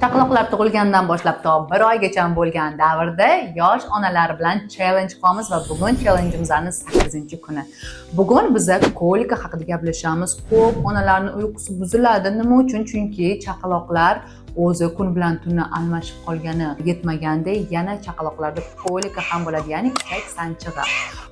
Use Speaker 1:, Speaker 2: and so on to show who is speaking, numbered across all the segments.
Speaker 1: Chaqaloqlar tug'ilgandan boshlab to 1 oygacha bo'lgan davrda yosh onalar bilan challenge qilamiz va bugun challengeimizning 8-kuni. Bugun biza kolika haqida gaplashamiz. Ko'p onalarning uyqusi buziladi. Nima uchun? Chunki chaqaloqlar o'zi kun bilan tunni almashib qolgani yetmagandek, yana chaqaloqlarda kolika ham bo'ladi, ya'ni ichak sanchig'i.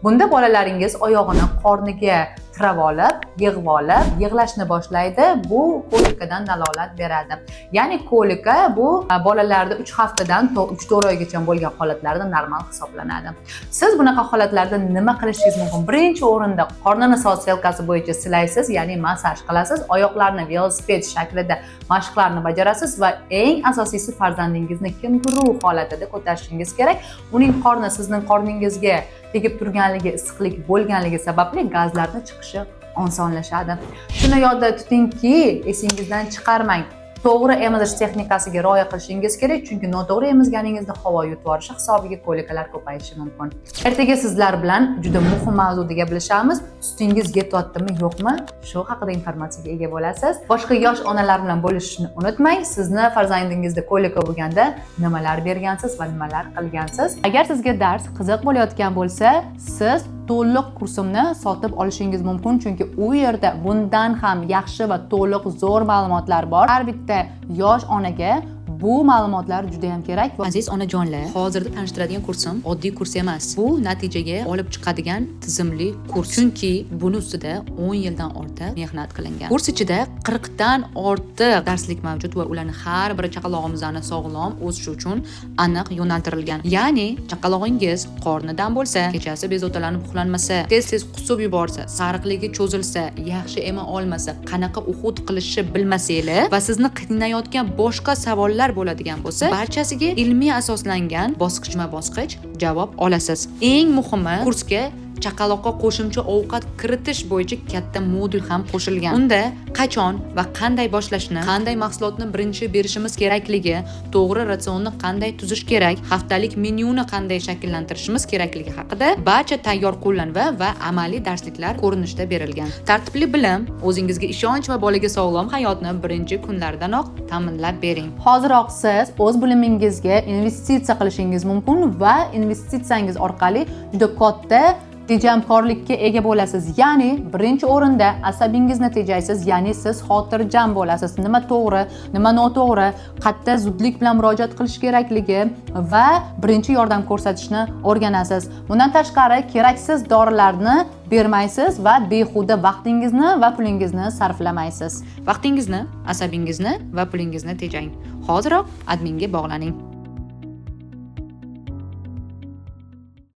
Speaker 1: Bunda bolalaringiz oyog'ini qorniga tirab olib, yig'ib olib, yig'lashni boshlaydi. Bu kolikadan dalolat beradi. Ya'ni kolika bu bolalarda 3 haftadan to 3-4 oygacha bo'lgan holatlarda normal hisoblanadi. Siz bunaqa holatlarda nima qilishingiz mumkin? Birinchi o'rinda qornini soat strelkasi bo'yicha silaysiz, ya'ni massaj qilasiz, oyoqlarni velosiped shaklida mashqlarni bajarasiz va eng asosiysi, farzandingizni kenguru holatida ko'tarishingiz kerak. Uning qorni sizning qorningizga tegib turganligi, issiqlik bo'lganligi sababli gazlarni chiqishi osonlashadi. Shuni yodda tutingki, esingizdan chiqarmang. To'g'ri emizish texnikasiga rioya qilishingiz kerak, chunki noto'g'ri emizganingizda havo yutib yuborishi hisobiga kolikalar ko'payishi mumkin. Ertaga sizlar bilan juda muhim mavzuda gaplashamiz. Sutingiz yetyaptimi, yo'qmi? Shu haqida informatsiyaga ega bo'lasiz. Boshqa yosh onalar bilan bo'lishishni unutmang. Sizni farzandingizda kolika bo'lganda nimalar bergansiz va nimalar qilgansiz? Agar sizga dars qiziq bo'layotgan bo'lsa, siz to'liq kursimni sotib olishingiz mumkin, chunki u yerda bundan ham yaxshi va to'liq zo'r ma'lumotlar bor. Har bitta yosh onaga bu ma'lumotlar juda ham kerak.
Speaker 2: Aziz onajonlar, hozirda tanishtiradigan kursim oddiy kurs emas. Bu natijaga olib chiqadigan tizimli kurs. Chunki buni ustida 10 yildan ortiq mehnat qilingan. Kurs ichida 40 dan ortiq darslik mavjud va ularning har biri chaqalog'imizni sog'lom o'sishi uchun aniq yo'naltirilgan. Ya'ni chaqalog'ingiz qornidan bo'lsa, kechasi bezovtalanib uxlanmasa, tez-tez qusib yuborsa, sariqligi cho'zilsa, yaxshi ema olmasa, qanaqa уход qilishni bilmasanglar va sizni qiynayotgan boshqa savollar bo'ladigan bo'lsa, barchasiga ilmiy asoslangan bosqichma-bosqich javob olasiz. Eng muhimi, kursga chaqaloqqa qo'shimcha ovqat kiritish bo'yicha katta modul ham qo'shilgan. Unda qachon va qanday boshlashni, qanday mahsulotni birinchi berishimiz kerakligi, to'g'ri ratsionni qanday tuzish kerak, haftalik menyuni qanday shakllantirishimiz kerakligi haqida barcha tayyor qo'llanma va amaliy darsliklar ko'rinishda berilgan. Tartibli bilim, o'zingizga ishonch va bolaga sog'lom hayotni birinchi kunlardanoq ta'minlab bering.
Speaker 1: Hoziroq siz o'z bilimingizga investitsiya qilishingiz mumkin va investitsiyangiz orqali juda katta tejamkorlikka ega bo'lasiz. Ya'ni birinchi o'rinda asabingizni tejaysiz, ya'ni siz xotirjam bo'lasiz. Nima to'g'ri, nima noto'g'ri, qayerda zudlik bilan murojaat qilish kerakligi va birinchi yordam ko'rsatishni o'rganasiz. Bundan tashqari, keraksiz dorilarni bermaysiz va behuda vaqtingizni va pulingizni sarflamaysiz.
Speaker 2: Vaqtingizni, asabingizni va pulingizni tejang. Hoziroq adminga bog'laning.